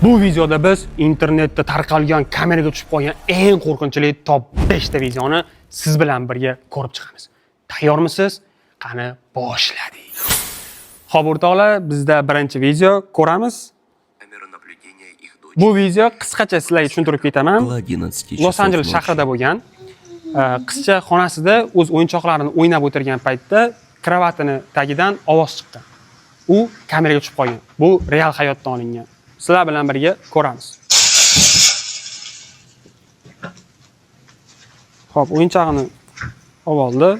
Bu videoda biz internetda tarqalgan, kameraga tushib qolgan eng qo'rqinchli top 5 ta videoni siz bilan birga ko'rib chiqamiz. Tayyormisiz? Qani boshladik. Xo'p, o'rtoqlar, bizda birinchi video ko'ramiz. Камера наблюдения их дочери. Bu video qisqacha sizlarga tushuntirib ketaman. Около 11 часов Los Anjeles ночи. shahrida bo'lgan. Qizcha xonasida o'z o'yinchoqlarini o'ynab o'tirgan paytda kravatini tagidan ovoz chiqqan. U kameraga tushib qolgan. Bu real hayotdan olingan. Sizlar bilan birga ko'ramiz. Xo'p, o'yinchog'ini olib oldi.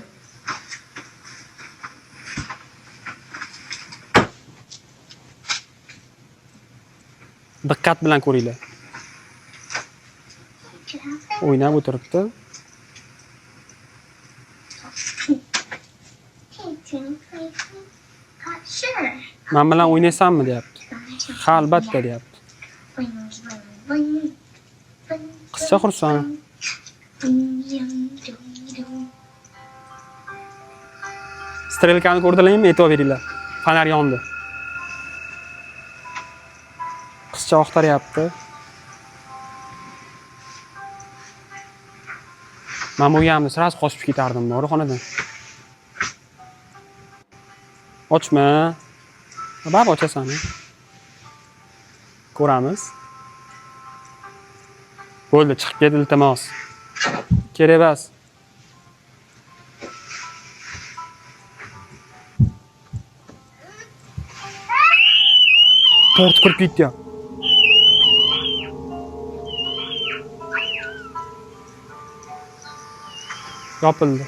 Diqqat bilan ko'ringlar. O'ynab o'tiribdi. Sure. Men bilan o'ynaysanmi deyapti. Ha, albatta deyapti. Qizcha xursand. Strelkani ko'rdilarmi? E'tibor beringlar. Fonar yondi. Qizcha oqtaryapti. Men bo'lganimda sразу qochib ketardim xonadan. Ochma. Baribir ochasan. Ko'ramiz. Bo'ldi, chiqib ket, iltimos. Kerak emas. Tortib kirib ketdi. Yopildi.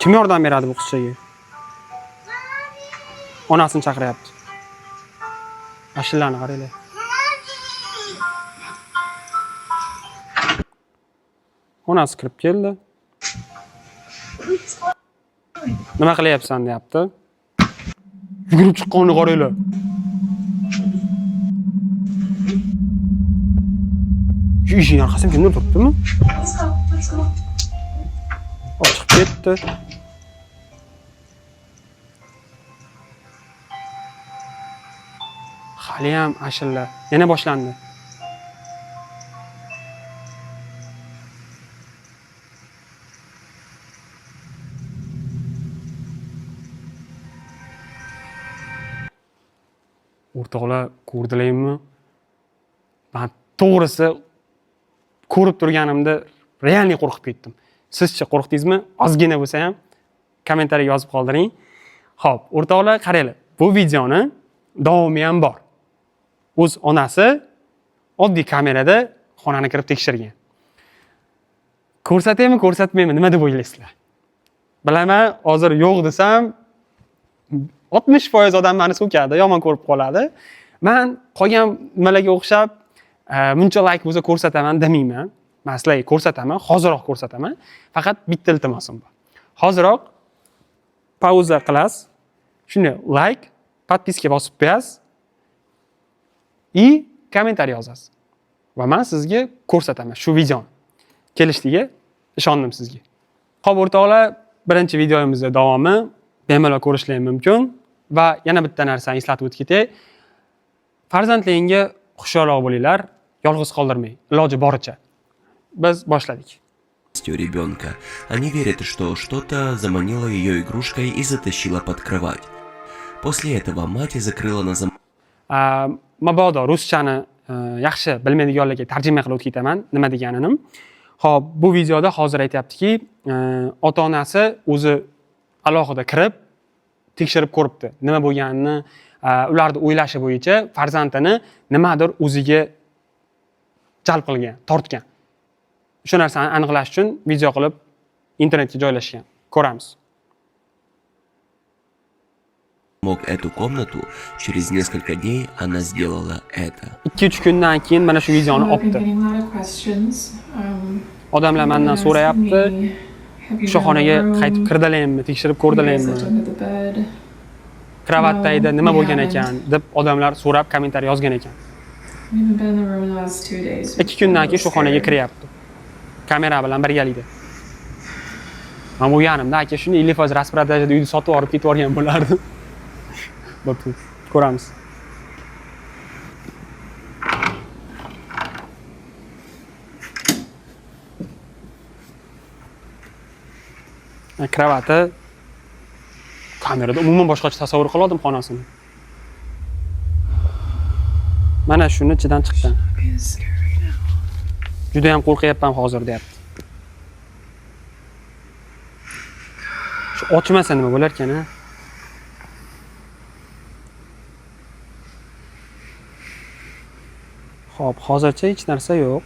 Kim yordam beradi bu qizchaga? Onasini chaqiryapti. Ashulani qaranglar. Onasi kirib keldi. Nima qilyapsan deyapti. Yugurib chiqqanini qaranglar. Shu eshikning orqasida kimdir turibdimi? Let's go. Let's go. O chiqib ketdi. Haliyam ashula. Yana boshlandi. O'rtoqlar, ko'rdilarmi? Men to'g'risi ko'rib turganimda realniy qo'rqib ketdim. Sizchi qo'rqdingizmi? Ozgina bo'lsa ham kommentariyaga yozib qoldiring. Xo'p, o'rtoqlar, qaranglar. Bu videoni davomi ham bor. O'z onasi oddiy kamerada xonani kirib tekshirgan. Ko'rsataymi, ko'rsatmaymi, nima deb o'ylaysizlar? Bilaman, hozir yo'q desam 60% odam meni so'kadi, yomon ko'rib qoladi. Men qolgan nimalarga o'xshab muncha like bo'lsa ko'rsataman demayman. Men sizlarga ko'rsataman, hoziroq ko'rsataman. Faqat bitta iltimosim bor. Hoziroq pauza qilasiz. Shuni like, podpiska bosib qo'yasiz и kommentariy yozasiz. Va men sizga ko'rsataman shu videoni. Kelishdiga ishondim sizga. Xo'p, o'rtoqlar, birinchi videomizda davomi bemalol ko'rishlar mumkin va yana bitta narsani eslatib o'tib ketay. Farzandlaringga hushyorroq bo'linglar, yolg'iz qoldirmang, iloji boricha. Biz boshladik. Ребенка. Они верят, что что-то заманило ее игрушкой и затащило под кровать. После этого мать закрыла на замок Mabodo ruschani yaxshi bilmaydiganlarga tarjima qilib o'tib ketaman nima deganini. Xo'p, bu videoda hozir aytyaptiki, ota-onasi o'zi alohida kirib tekshirib ko'ribdi, nima bo'lganini, ularni o'ylashi bo'yicha farzandini nimadir o'ziga jalb qilgan, tortgan. Shu narsani aniqlash uchun video qilib internetga joylashgan. Ko'ramiz. эту комнату. Через несколько дней она сделала это. 2-3 kundan keyin mana shu videoni I've been olibdi. getting a lot of questions. Odamlar mendan so'rayapti, Have you o'sha been in xonaga the room? qaytib kirdilarmi, tekshirib Have you guys ko'rdilarmi? looked under the bed? Kravat tagida nima No, we bo'lgan haven't. ekan deb odamlar so'rab kommentariy yozgan ekan. We haven't been in the room in the last 2 days. 2 kundan keyin shu xonaga kiryapti. Kamera bilan birgalikda. Men bo'lganimda aka shuni 50% распродажа da uyni sotib olib ketib yuborgan bo'lardim. Bo'pti, ko'ramiz. Кровати kamerada umuman boshqacha tasavvur qiloldim xonasini. Mana shuni ichidan chiqqan. I'm scared right now. Juda ham qo'rqyapman hozir, deyapti. Shu ochmasa nima bo'larkan, a? Xo'p, hozircha hech narsa yo'q.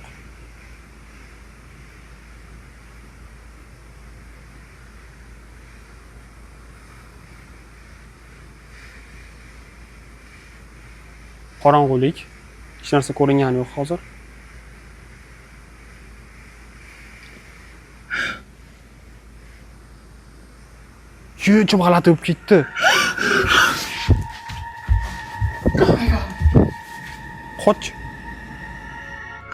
Qorong'ulik. Hech narsa ko'ringani yo'q hozir. Jim g'alati bo'lib ketdi. Oh my God. Qoch.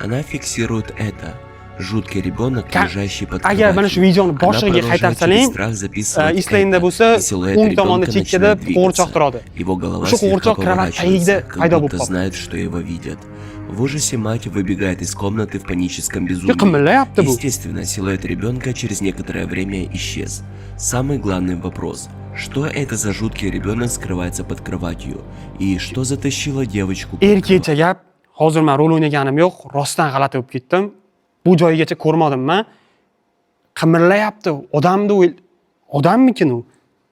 Она фиксирует это. Жуткий ребенок, лежащий под Agar mana shu кроватью. videoni Она boshiga продолжает через qaytarsalang, страх записывать eslangda это, bo'lsa, и силуэт o'ng tomonda ребенка chekkada начинает qo'g'irchoq двигаться. turadi. Его голова O'sha слегка qo'g'irchoq кровать tagida поворачивается, как paydo bo'lib будто qoldi. знает, что его видят. В ужасе мать выбегает из комнаты в паническом безумии. Qimirlayapti bu. Естественно, силуэт ребенка через некоторое время исчез. Самый главный вопрос: что это за жуткий ребенок скрывается под кроватью? И что затащило девочку под кровать? Erkakcha gap, hozir man rol o'ynaganim yo'q, rostdan g'alati bo'lib ketdim. Bu joyigacha ko'rmadim man. Qimirlayapti, odamni odammikin u?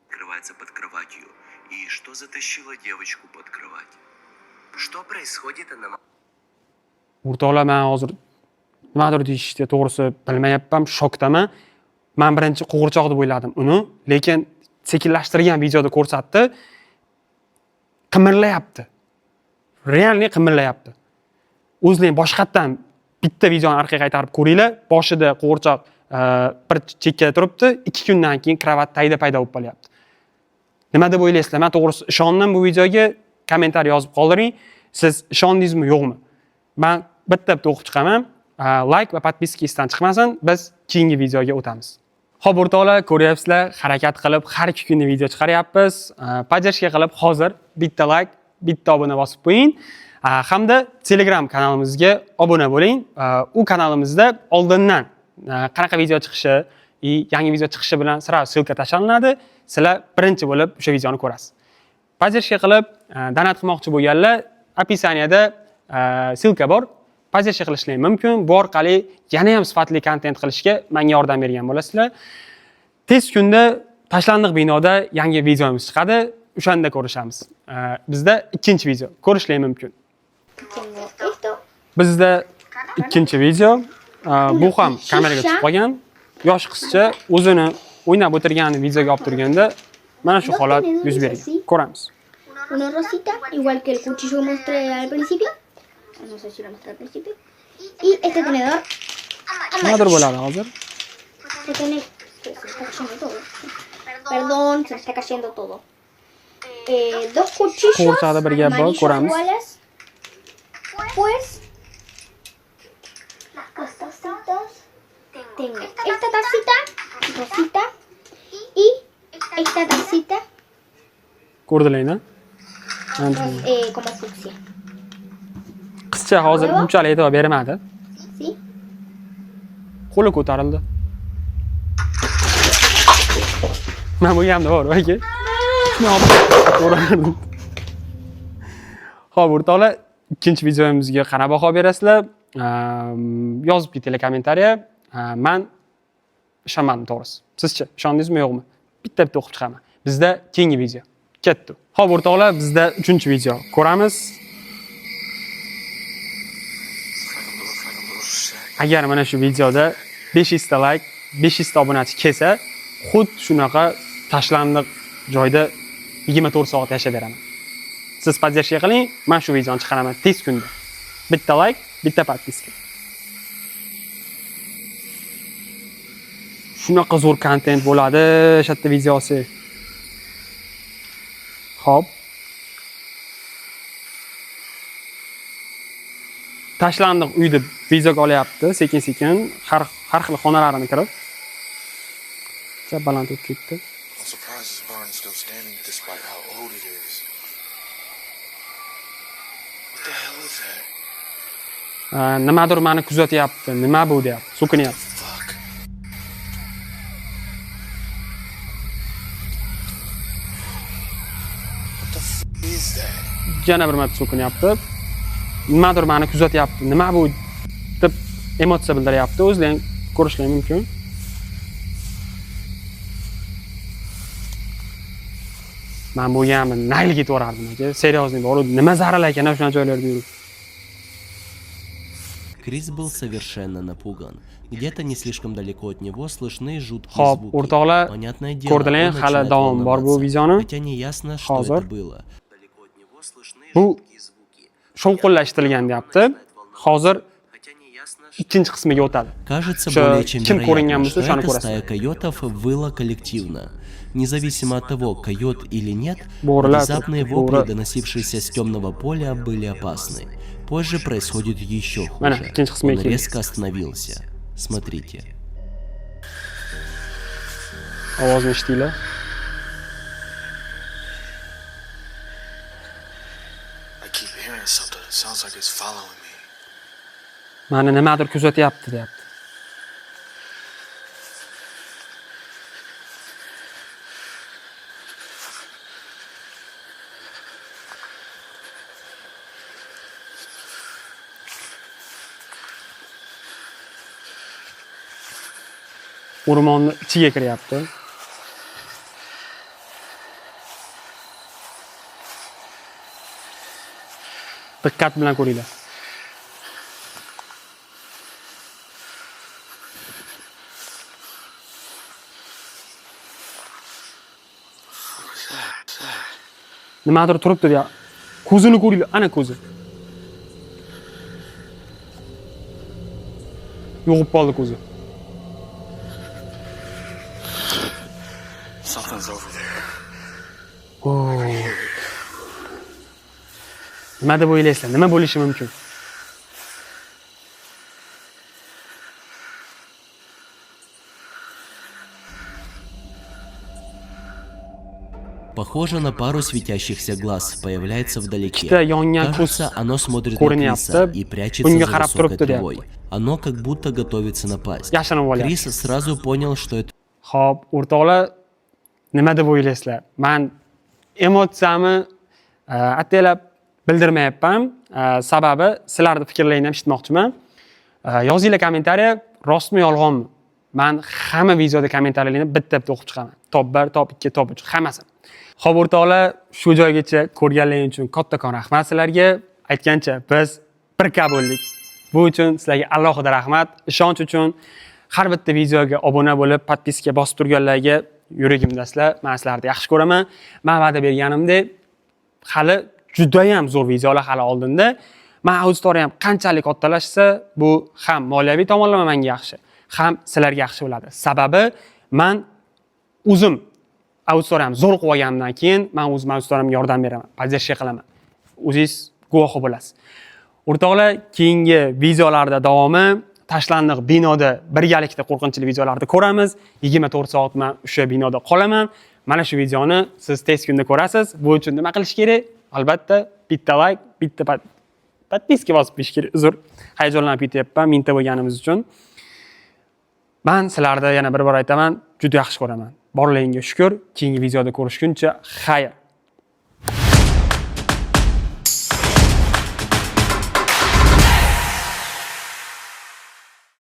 Скрывается под кроватью. И что затащило девочку под кровать? Что происходит на O'rtoqlar, man hozir nimadir deyishni to'g'risi bilmayapman, shokdaman. Man birinchi qo'g'irchoq deb o'yladim uni, lekin sekinlashtirgan videoda ko'rsatdi. Qimirlayapti. Реальный qimirlayapti. O'zlaring boshqatdan bitta videoni orqaga qaytarib ko'ringlar. Boshida qo'g'irchoq bir chekkada turibdi, 2 kundan keyin кровать tagida paydo bo'lib qolyapti. Nima deb o'ylaysizlar? Men to'g'risi ishondim bu videoga. Kommentariy yozib qoldiring. Siz ishondingizmi, yo'qmi? Man bitta bitta o'qib chiqaman. Layk va подписка esdan chiqmasin. Biz keyingi videoga o'tamiz. Xo'p, o'rtoqlar, ko'ryapsizlar, harakat qilib har 2 kunda video chiqaryapmiz. Поддержка qilib hozir bitta layk, bitta obuna bosib qo'ying. Hamda Telegram kanalimizga obuna bo'ling. U kanalimizda oldindan qanaqa video chiqishi и yangi video chiqishi bilan сразу ссылка tashlanadi. Sizlar birinchi bo'lib o'sha videoni ko'rasiz. Поддержка qilib донат qilmoqchi bo'lganlar, описание da ссылка bor. Поддержка qilishlari mumkin. Bu orqali yana ham sifatli kontent qilishga menga yordam bergan bo'lasizlar. Tez kunda tashlandiq binoda yangi videomiz chiqadi. O'shanda ko'rishamiz. Bizda ikkinchi video ko'rishlar mumkin. Tengo esto. Bizda ikkinchi video. Bu ham kameraga tushib qolgan. Yosh qizcha o'zini o'ynab o'tirganini videoga olib turganda mana shu holat yuz bergan. Ko'ramiz. Uno rosita, igual que el cuchillo que mostré al principio. No sé si lo mostré al principio. Y este tenedor. Nimadir bo'ladi hozir. Se está cayendo todo. Perdón, se me está cayendo todo. Dos cuchillos Qo'g'irchoqda bir gap bor, amarillos ko'ramiz. iguales. Pues las tacitas. Tengo esta tacita rosita y esta tacita Ko'rdilarmi? Como fucsia. Qizcha hozir bunchalik e'tibor bermadi. ¿Sí? Qo'li ko'tarildi. Man bo'lganimda bor, aka. Shuni olib ko'rardim. Xo'p, o'rtoqlar, ikkinchi videomizga qanaqa baho berasizlar? Yozib ketinglar kommentariya. Man ishonmadim to'g'risi. Sizchi, ishondingizmi, yo'qmi? Bitta bitta o'qib chiqaman. Bizda keyingi video. Ketdi. Xo'p, o'rtoqlar, bizda uchinchi video ko'ramiz. Agar mana shu videoda 500 ta layk, 500 ta obunachi kelsa, xuddi shunaqa tashlandiq joyda 24 soat yashab beraman. Siz поддержка qiling, man shu videoni chiqaraman tez kunda. Bitta layk, bitta подписка. Shunaqa zo'r kontent bo'ladi, shu yerda videosi. Xo'p. Tashlandiq uyni videoga olyapti, sekin-sekin har xil xonalarini kirib. Baland o'tib ketdi. I'm surprised this barn is still standing despite how old it is. The hell is that? Nimadir mani kuzatyapti, nima bu deyapti, so'kinyapti. Fuck. What the f is that? Yana bir marta so'kinyapti. Nimadir mani kuzatyapti, nima bu deb emotsiya bildiryapti. O'zlaring ko'rishlari mumkin. Man bo'lganmi, nayli ketib yuborardim aka. Серьезный borib, nima zarar ekan shunaqa joylarda yurib. Крис был совершенно напуган. Где-то не слишком далеко от него слышны жуткие Xo'p, звуки. o'rtoqlar, Понятное дело, ko'rdilar, он hali начинает davom bor bu волноваться. videoni. Хотя не ясно, что Hozir. это было. Далеко от него слышны Bu жуткие звуки. shovqinlashtirilgan deyapti. Hozir Хотя не ясно, что... ikkinchi qismiga o'tadi. Кажется, O'sha более чем kim ko'ringan вероятно, bo'lsa, что o'shani эта ko'rasizlar. стая койотов выла коллективно. Независимо от того, койот или нет, Bo'rilar внезапные turibdi, вопли, bo'ri. доносившиеся с темного поля, были опасны. Позже происходит еще Mana, хуже. ikkinchi qismiga Он keldik. резко остановился. Смотрите. Ovozni eshitinglar. I keep hearing something. It sounds like it's following me. Mani nimadir kuzatyapti deyapti. O'rmonni ichiga kiryapti. Diqqat bilan ko'ringlar. Nimadir turibdi deya. Ko'zini ko'ringlar, ana ko'zi. Yo'qib qoldi ko'zi. Something's over there. Nima deb o'ylaysizlar? Nima bo'lishi mumkin? Похоже на пару светящихся глаз, появляется вдалеке. Ikkita yongan ko'z Кажется, оно смотрит на ko'rinyapti. Криса и прячется Bunga за qarab высокой turibdi deyapti. травой. Оно как будто готовится напасть. Yashirinib olyapti. Крис сразу понял, что это Xo'p, o'rtoqlar, nima deb o'ylaysizlar? Man emotsiyamni ataylab bildirmayapman. Sababi sizlarni fikrlaringni ham eshitmoqchiman. Yozinglar kommentariya, rostmi, yolg'onmi? Man hamma videoda kommentariyalarni bitta-bitta o'qib chiqaman. Top 1, top 2, top 3 hammasini. Xo'p, o'rtoqlar, shu joygacha ko'rganlaring uchun kattakon rahmat sizlarga. Aytgancha, biz 1K bo'ldik. Bu uchun sizlarga alohida rahmat. Ishonch uchun har bitta videoga obuna bo'lib, подписка bosib turganlarga yuragimdasizlar. Men sizlarni yaxshi ko'raman. Men va'da berganimdek, hali judayam zo'r videolar hali oldinda. Man auditoriyam qanchalik kattalashsa, bu ham moliyaviy tomonlama menga yaxshi, ham sizlarga yaxshi bo'ladi. Sababi man o'zim auditoriyam zo'r qilib olganimdan keyin man o'zim auditoriyamga yordam beraman, поддержка qilaman. O'zingiz guvohi bo'lasiz. O'rtoqlar, keyingi videolarda davomi tashlandiq binoda birgalikda qo'rqinchli videolarni ko'ramiz. 24 soat man o'sha binoda qolaman. Mana shu videoni siz tez kunda ko'rasiz. Bu uchun nima qilish kerak? Albatta, bitta like, bitta подписка bosib qo'yish kerak. Uzr, hayajonlanib ketyapman mingta bo'lganimiz uchun. Man sizlarni yana bir bor aytaman, juda yaxshi ko'raman. Borligingga shukur. Keyingi videoda ko'rishguncha xayr.